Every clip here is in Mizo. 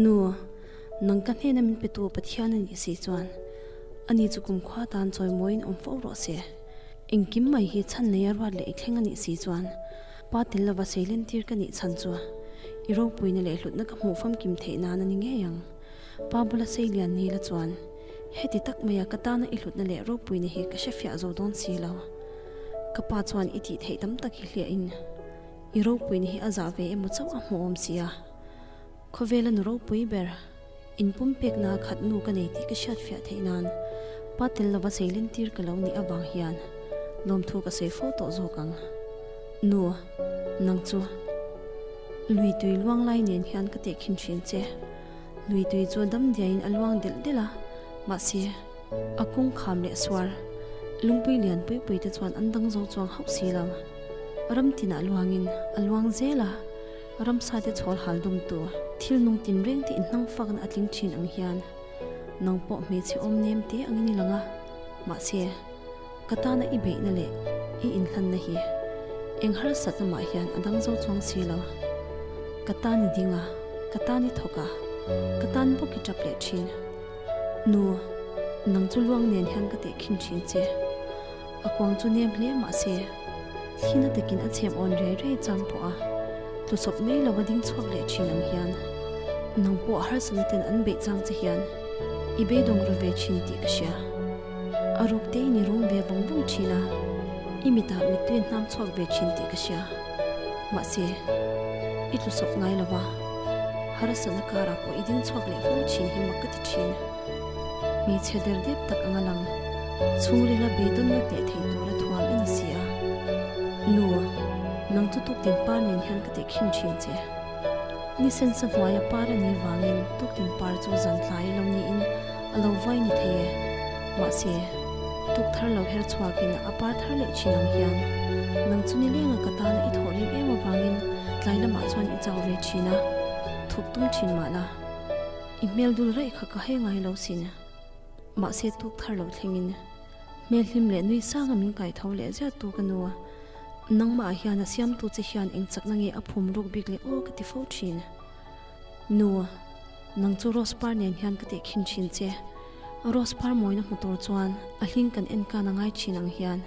Nu, nang ka hnena min petu Pathian a nih si chuan ani chu kumkhua tan chawimawiin awm fo rawh se. Engkim mai hi chhan neia ruat leh i thleng a nih si chuan pa tel lova seilen tir ka nih chhan chu i ropuina leh hlutna ka hmuh famkim theih nan a ni ngei ang. Pa bula seilian ni la chuan heti tak maia ka tana i hlutna leh ropuina hi ka hrefiah zo dawn si lo. Ka pa chuan i tih theih tam tak hi hliahin i ropuina hi a zah ve emaw chauh a hmuh awm si a. Khawvela nu ropui ber, inpumpekna khat nu ka nei tih ka hriatfiah theih nan pa tel lova seilin tir ka lo nih avang hian lawmthu ka sawi fo tawh zawk ang. Nu, nang chu lui tui luang lai nen hian ka tehkhin thin che. Lui tui chu dam diaiin a luang delh delh a, mahse a kung kham leh suar lungpui lian pui pui te chuan an dang zo chuang hauh si lo. Ram tinah luangin a luang zel a. Ramsa te chhawl hal dum tu thil nung tin reng te inhnang fakna a tling thin ang hian nang pawh hmeichhe awm nem te angin i lang a, mahse ka tana i beihna leh i inhlanna hi eng harsatna mah hian a dang zo chuang si lo. Ka tan i ding a, ka tan i thawk a, ka tan bawk i tap leh thin. Nu, nang chu luang nen hian ka tehkhin thin che. A kuang chu nem hle mahse thlina takin a chhem awn rei rei chang pawh a tlusawp mai lo a ding chhuak leh thin ang hian nang pawh harsatna ten an beih chang che hian i beidawng ru ve thin tih ka hria. A ruk te in i rum ve vawng vawng thin a, i mitah mittui a hnam chhuak ve thin tih ka hria. Mahse i tlusawp ngai lo va, harsatna karah pawh i ding chhuak leh fo thin hi mak ka ti thin. Hmeichhe der dep tak anga lang, chhungrila beidawnna hneh thei tura thuam i ni si a. Nu, nang chu tuktin par nen hian ka tehkhin thin che. Ni sensa hnuaia par a nih vangin tuktin par chu zan tlai lo niin a lo vai ni thei e. Mahse, tuk thar lo her chhuakin a par thar leh thin ang hian nang chu nilenga ka tana i thawh rim em avangin tlai lamah chuan i chau ve thin a, thup tum thin mah la. I hmel dul raih kha ka hei ngai lo sin. Mahse tuk thar lo thlengin hmel hlim leh nui sanga min kai tho leh ziat tu ka nu. Nangmah hian a siamtu che hian eng chakna nge a phum ruk bik leh aw ka ti fo thin. Nu, nang chu rose par nen hian ka tehkhin thin che. Rose par mawina hmu tur chuan a hling kan en kan a ngai thin ang hian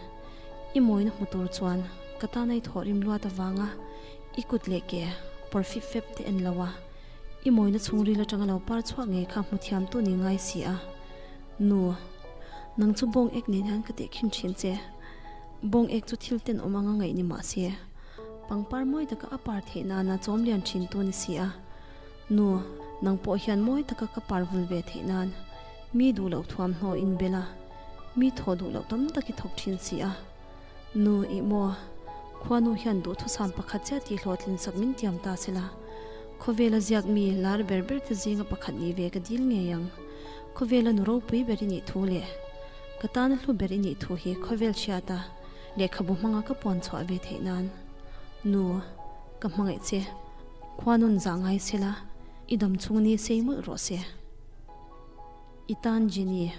i mawina hmu tur chuan ka tana i thawhrim luat avanga i kut leh ke pawr fip fep te en lo a. I mawina chhungril atanga lo par chhuak ngei kha hmu thiam tu ni ngai si a. Nu, nang chu bawng ek nen hian ka tehkhin thin che. Bawng ek chu thil ten awm anga ngaih ni mah se, pangpar mawi taka a par theih nana chawm lian thin tu ni si a. Nu, nang pawh hian mawi taka ka par vul ve theih nan mi duh loh thuamhnaw in bel a, mi thaw duh loh tam tak i thawk thin si a. Nu, ih maw? Khuanu hian duhthusam pakhat chiah tih hlawhtlin sak min tiam ta se la, khawvela ziak mi lar ber ber te zinga pakhat nih ve ka dil ngei ang. Khawvela nu ropui ber i nih thu leh ka tana hlu ber i nih thu hi khawvel hriata lehkhabu hmanga ka puan chhuah ve theih nan. Nu, ka hmangaih che. Khuanun zah ngai se la, i dam chhung ni sei mawlh rawh se. I tan Jenny.